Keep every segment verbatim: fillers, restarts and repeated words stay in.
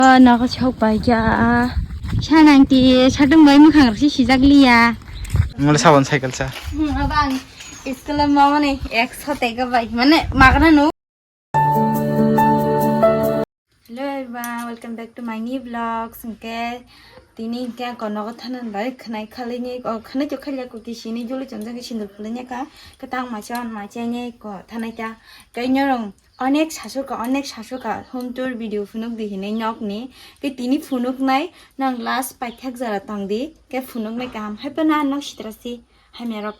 O nogo sok pai kha. Sanang ti satung bai mukhang rok si sijak liya. Mole sabon cycle sa. Hmm, abang iskul mamani ek sote ka bai. Mane magana no. Hello everyone, welcome back to my new vlog. Singke tini hingke ang nogo thanan bai khnai khalini, o khnai to khalya ko kisini juli chonjang sindur phulanya ka. Katang macha macha ni ko thanai ta. Kai nyorong Onek sasoka, onek sasoka, home tour video phunuk di hinui nokni. Ke tini phunuknai, nang last paithak jora tongdi, ke phunuknai kaham. Hai phano ang nok sitra si, hamya rok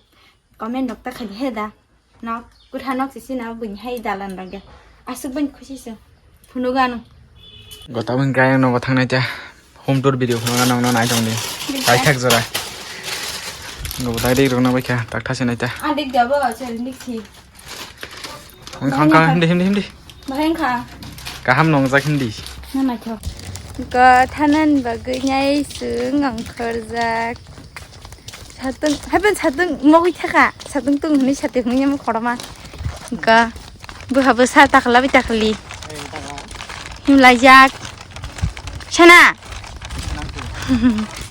comment rok ta khaidi he da. Nok, kutha nok sisi na buini hai dalan rok ya. Asuk bani khusi se, phunuk ano. Gota bini kaya nogo thangnai ta. Home tour video phunukna nongno nai tongdi. Paithak jora. Nobo dai dik rokna bai kha, tak thasi nai ta. Adik jabo, chal dik si. Wng khang khang, hindi, hindi, hindi. Bahai wng kha. Kaham nongjak hindi. Na naithok. Ko thanan bagwi nyai swng ongkhorjak. Satung, hapen satung mogwi thaka. Satung tung hwnwi satung hwnwi yamo khorokma. Ko bwha bwsa takla bai takli. Himlaijak. Sana.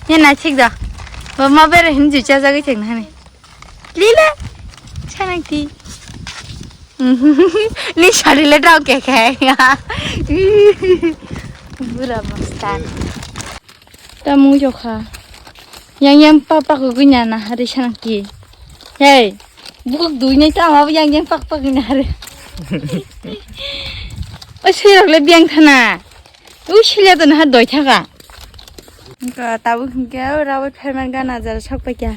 Ya naithik do. Bo ma bere hwnwi juchajagwi thang hani. Lila, sanang ti. Ni sari le dau ke ke. Bura mastan. Tamu jokha. Yang yang papa ko gunya na hari sanang ti. Hey, buk dui ni tama yang yang papa gunya hari. O sirok le biang thana. U silia to naha doi thaka. Wngkha tabuk hinkhe o rawi pherman gana jara sok paikha.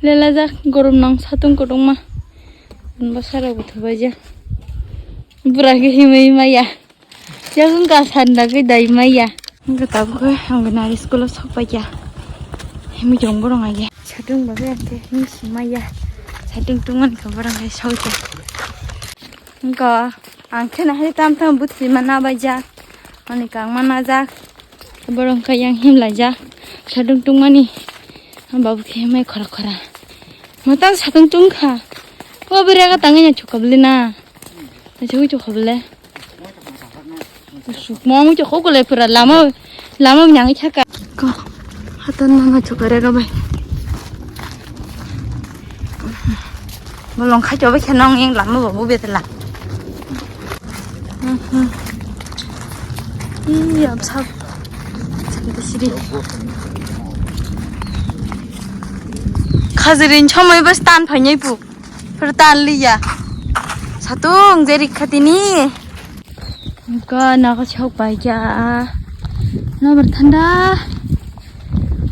Lelajak gorom nang satung kotongma. Bwsarok bo thubaijak. Bwrang khe himwi maya. Yakung ka sanda khe dai maya. Wngkha tabuk khe ang nari school o sok paikha. Himwi tong borok aige. Satung bagwi ang khe himwi si maya. Satung tungmani khe borok hai sokjak. Wngkha. Ang khe nahai tam tam bwtwi ma nabaijak, ani kangma najak, borok wngkha yang himlaijak, satung tungmani, ang babu khe mai khora khora. Matang satung tungkha, o bwrega tangwi ya chukabli na, chukwi chukabli. Sukma wngwi chukha, ukule pura lama. Lama nyangwi thaka. Ko, hatan mama chukare ga bai. Bolong khai chobe khe nong yang lama bo bu betela. Iya, sab. Sab siri. Khajirin chomoi bas tan phainai pu. Pura tan liya. Satung jerik khatini. Ko nogo sok pai kha. Nobar thanda.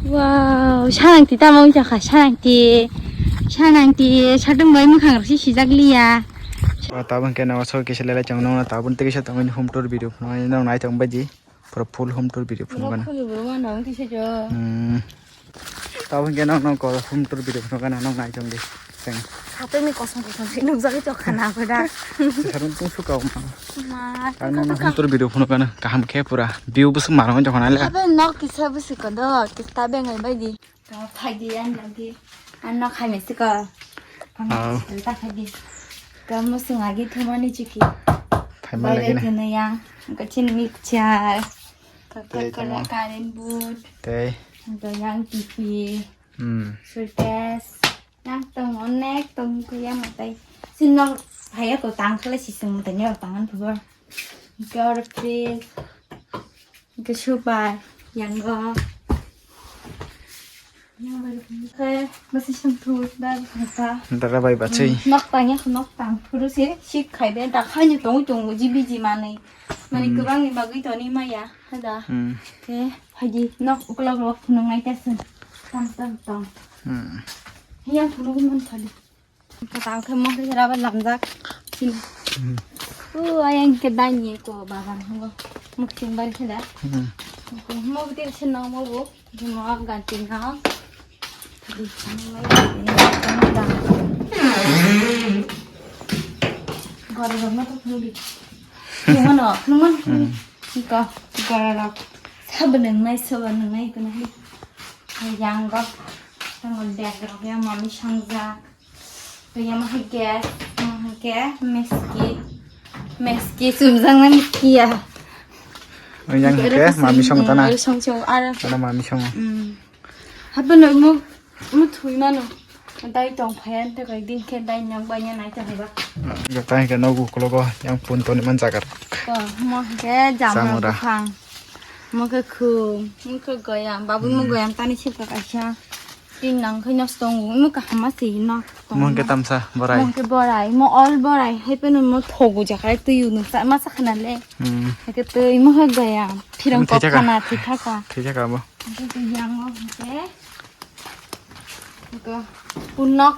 Wow, sanang ti tamo wngkha, sanang ti. Sanang ti, satung bai mukhang rok si sijak liya. O tabuk hwnkhe nogo sok kisa lelai chwng nongno tabuk tei kisa tongmani home tour video phunuknai nong nai tong bai di. Pura full home tour video phunukgana. Khuli bro ma nong kisa jo. Hmm. Tabuk hwnkhe nokno ko home tour video phunukgana nong nai tong di. Teng. Sateni kosom kosom se nukjagwi chokha na ko da. Sarung tung suka ma. Ma, ang nokno home tour video phunukgana kaham khe pura view bwswk manwi chokha na le. Abe nok kisa bwswk ko do, kista bengai bai di. To phai di ang lagi. Ang nok hai mesi ko. Ang ta phai di. Kamu sung agi thumani chiki. Phai ma lagi na. Bai bai yang. Kachin mixture. Tei tamo. Kakakala current board. Tei. Hingke yang T V. Hmm. Suitcase. Yang tong onek tong kuya matai. Sinno haya ko tang khala sising matai nyo tangan pubor. Hingke oro fridge. Hingke super. Yang go. Yang baru hingke masih sentuh dar hingke. Dara bai bachai. Nok tang ya nok tang puru si sik khai be da khai ni tong tong ji biji manai. Mani kwbangni bagwi toni maya, hada. Hmm. Khe, haidi nok uklok rok phunuknai ta se. Tam, tam, tam. Hmm. Yang phunuk man thali. Kata khe mo khe raba lamjak. Sini. Hmm. U ayang khe dani ko bagan hango. Muk sing bar khe da. Hmm. Mo bute se nang mo bo. Juma ganti na. Gora gora to khulbi. Nungano, nungan khulbi. Ika, gora rok. Sab nungnai, sab nungnai, iko nahi. Yang go. Tango bag rok ya, mami sangjak. Yang hai gas, yang hai gas, meski. Meski, sumjang na meski ya. Yang hingke mami song tana. Song song ar. Tana mami song. Hmm. Hape no mo mo thui mano. Dai tong phayan te kai din khe dai nyang bai nai ta heba. Joto hingke nogo ukologo yang pun toni man jaga. Ko mo hingke jamura buphang. Mo khe khum, mo khe goyam. Babu mo goyam tani sip ka kaisa. Tin nang khai nos tongo, imo kaham ma se nok tongo. Mo hingke tamsa borai. Mo hingke borai, mo ol borai, hai phano mo thogo jakhai twi unu sa ma sakha na le. Hmm. Hake twi mo hai gaya, phirang kok khana thwi thaka. Thwi thaka bo. Hake twi yang mo hingke. Hake punok.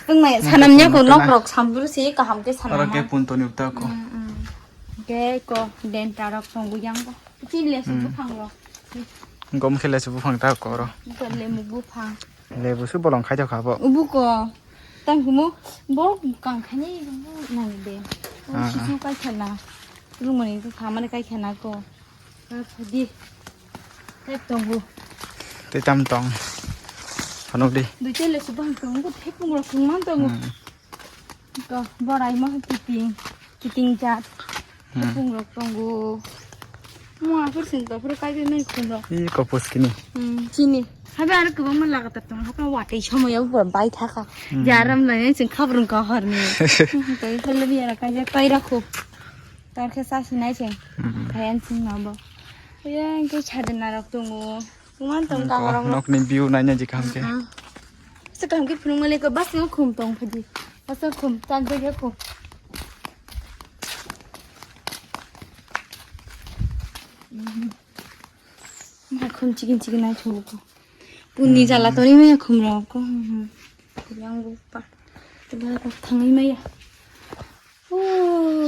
Tung nai sanam nya ko nok rok sambru se kaham ke sanam. Oro ke pun toni uta ko. Hmm, hmm. Hake ko denta rok tongo yang ko. Chin le su buphang rok. Gom khe lesu buphang ta koro. Ko lemu buphang. Lebu su bolong khai kha bo. Ubu ko. Tang kumu bo kang khani nang de. Ah, ah. Sisu kai khana. Rumani ko khamani kai khana ko. Ka phadi. Tep tongo. Te tam tong. Hanok di. Dui te lesu buphang tongo. Thepung rok tong man tongo. Hmm. Ko borai mo kiting, kiting jat. Hmm. Khung rok tongo. Mo aphur sing to phur kai be mai khum rok. I kopos kini. Hmm, chini. Habe ar kwbang ma lagatar tong. Habe watwi somoya bo bai thaka. Hmm. Jaram lai sing khabrung ka horni. Tei phele bi ara kai kai rakho. Tar khe sa sinai sing. Hmm. Phayan sing ma bo. Ye ke chadna rok tongo. Kuman tong ka rok. Nokni view naina je kaham khe. Hmm. Se kaham khe phunuk mani ko bas no khum tong phadi. Bas no khum tan je khum. Ma khum chikin chikin nai chungo ko. Puni jala tori maya khum rok ko. Yang bu pa. Tebal ko thangai maya.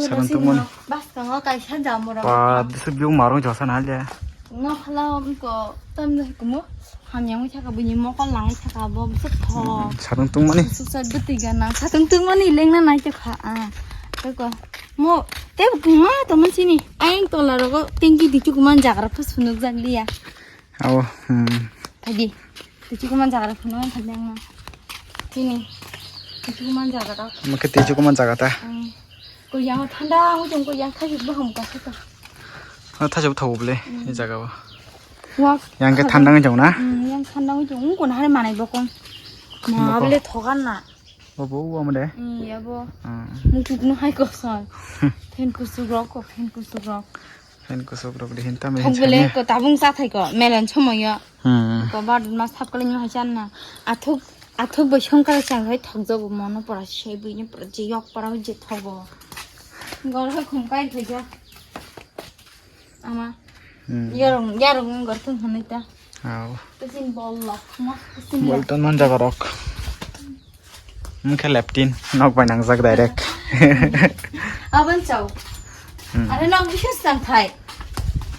Sarang tungmani. Bas tongo kaisa jamura. Pa, disi biu marung josa na le. No khala ko tam de kumo. Hamya ngi thaka bini mokol langi thaka bo bisi tho. Sarang tungmani. Susa beti gana. Sarang tungmani lengna nai te kha. Ah. Ko mo te kuma to man sini. Aing tola rogo tingki dichu kuman jagra phus phunuk jak liya. Awo, hmm. Tadi. Tei chukuma jaga rok phano wngkha biyang no. Chini. Tei chukuma jaga rok. Omo khe tei chukuma jaga ta. Hmm. Ko yang thanda wng tong ko yang thajik bo hum ka khe to. Thajik bo thago bole, hmm, e jaga o. Wak. Yang khe thanda wng tong na? Hmm, yang thanda wng tong. Wng ko na hari manai bokong. Ma bole thogan na. Bo bo omo de. Hmm, ya bo. Hmm. Muchuk no hai ko son. Phen kusuk rok ko, phen kusuk rok. Phen kusuk rok de hinta me. Thok bele ko tabung sa thai ko, melen somoyo. Hmm. Ko bar mas thap kali nyo hachan na. Athuk, athuk bai songkar chang hai thok jogo mono pora sei bui ni pora je yok pora je thogo. Gor ha khum kai thai ja. Ama. Hmm. Yarung, yarung gor thung hanai ta. Aw. Tasin bol la, mas tasin la. Bol ton man jaga rok. Mungkhe leptin, nok bai nangjak direct. Abang chau. Hmm. Are nok bises tang thai.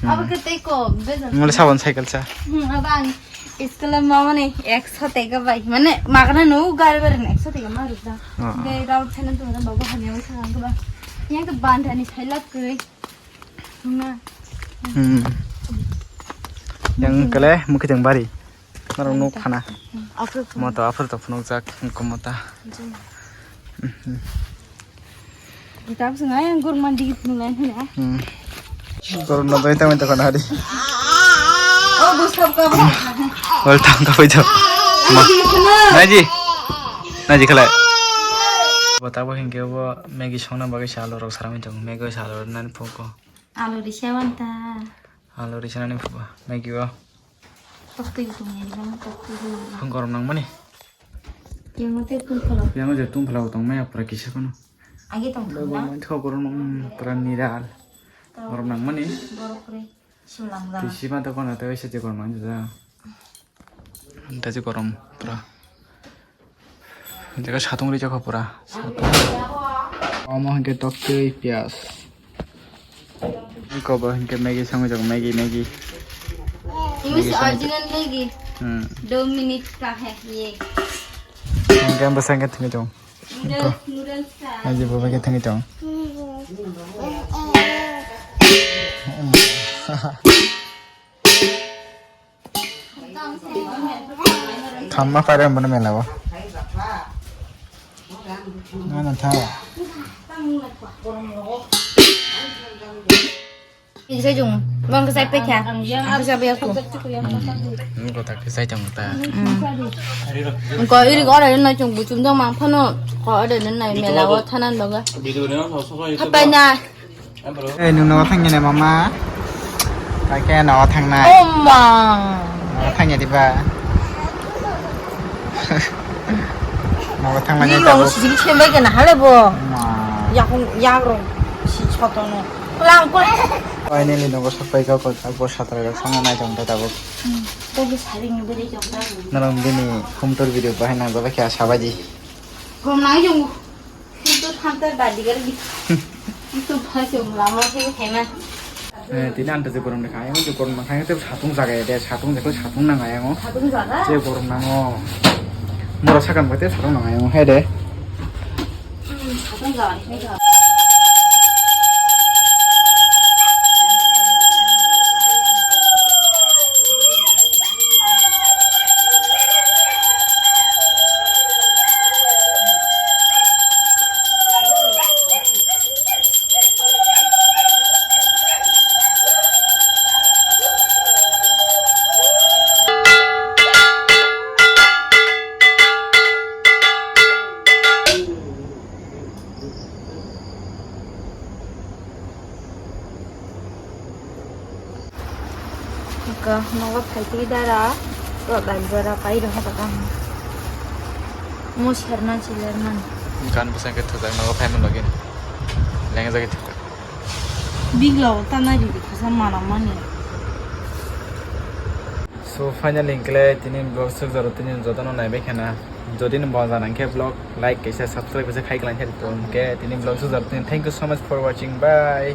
Hmm. Abo ke tei ko, bezan. Mule sabon cycle sa. Hmm, abang iskul mamani ekso tega bai. Mane magna no gari bai ekso tega ma rukda. Ah. Ge rau thena tu na babu hanya wai sa ga ba. Yang ke bandhani khailap kre. Hmm. Yang kele mukiteng bari. Narok nuk khana. Moto aphur to phunuk jak komota. Kitab sing ayang gur mandi gitu nilai hina. Hmm. Gur no doi tamai to kana hari. Oh, bus kap kap. Wal tam ka pai to. Naji. Naji khala. Bo tabo hingke bo Maggie songna bagwi sa alu rok saramwi tongo. Maggie sa alu nani poko. Alu risa wanta. Alu risa nani poko. Maggie o. Tokti tong ya, tokti tong. Phung gorom nang mani. Yang te tong phala. Yang je tong phala tong maya pura kisa kono. Agi tong phala. Gorom nang pura niral. Gorom nang mani. Borok re. Simlang da. Tisi ma to kono te se je gorom nang da. Daji gorom pura. Jaga satung rijak pura. Satung. Omo hingke toktwi piyas. Kobo hingke Maggie songwi jago, Maggie, Maggie. Ini si original Maggie. Hmm. Dua minit ka hai ye. Hingke ang bwsa hingke thwngwi jago. Noodles, noodles ka. Aji bo hingke thwngwi jago. Thamma paire ang bono mela o. Nana tha. Sai jung, bang sai pekha. Ang sai pekha. Ang ko tak sai jung ta. Ko iri ko ore na jung bu chum jung mang phano ko ore na mela o thanan baga. Video ni no so so. Hapai na. Eh, nung no thang ne mama. Kake no thang na. Oh ma. No thang ne diba. Nogo thangmani tabuk. Sijili sembai kena hale bo. Ma. Yakung yagrong si sotono. Lang ko. Finally nogo sakpai kha ko tabuk satrai rok songna nai tong tabuk. Ko bi saring beri jong ta. Norong bini khumtor video bahai nang jabai kha sabaji. Kom nai jong. Itu thantar badi gar gitu. Itu bhai jong lama sing khena. Eh, tini anta je gorong dekha, ayang je gorong dekha, ayang te satung jaga ya de, satung jaga, satung nang ayang o. Satung jaga? Je gorong nang o. Mora sakan bai te satung nang ayang o, hai de. Hmm, satung jaga, satung jaga. Ka nogo phaitwi dara, to dai bora pai rw hada ka. Mo serna chiler man. Kan bwsang khe thajak nogo phaima login. Lengjagwi thikha. Bigla o ta nai ridi khasa mana mani. So finally hwnkhe tini vlog swk jaro tini jotono naibai khana. Jodi no bo jana hwnkhe vlog like kaisa subscribe kaisa khai kwlai khe tong hwnkhe tini vlog swk jaro tini. Thank you so much for watching. Bye.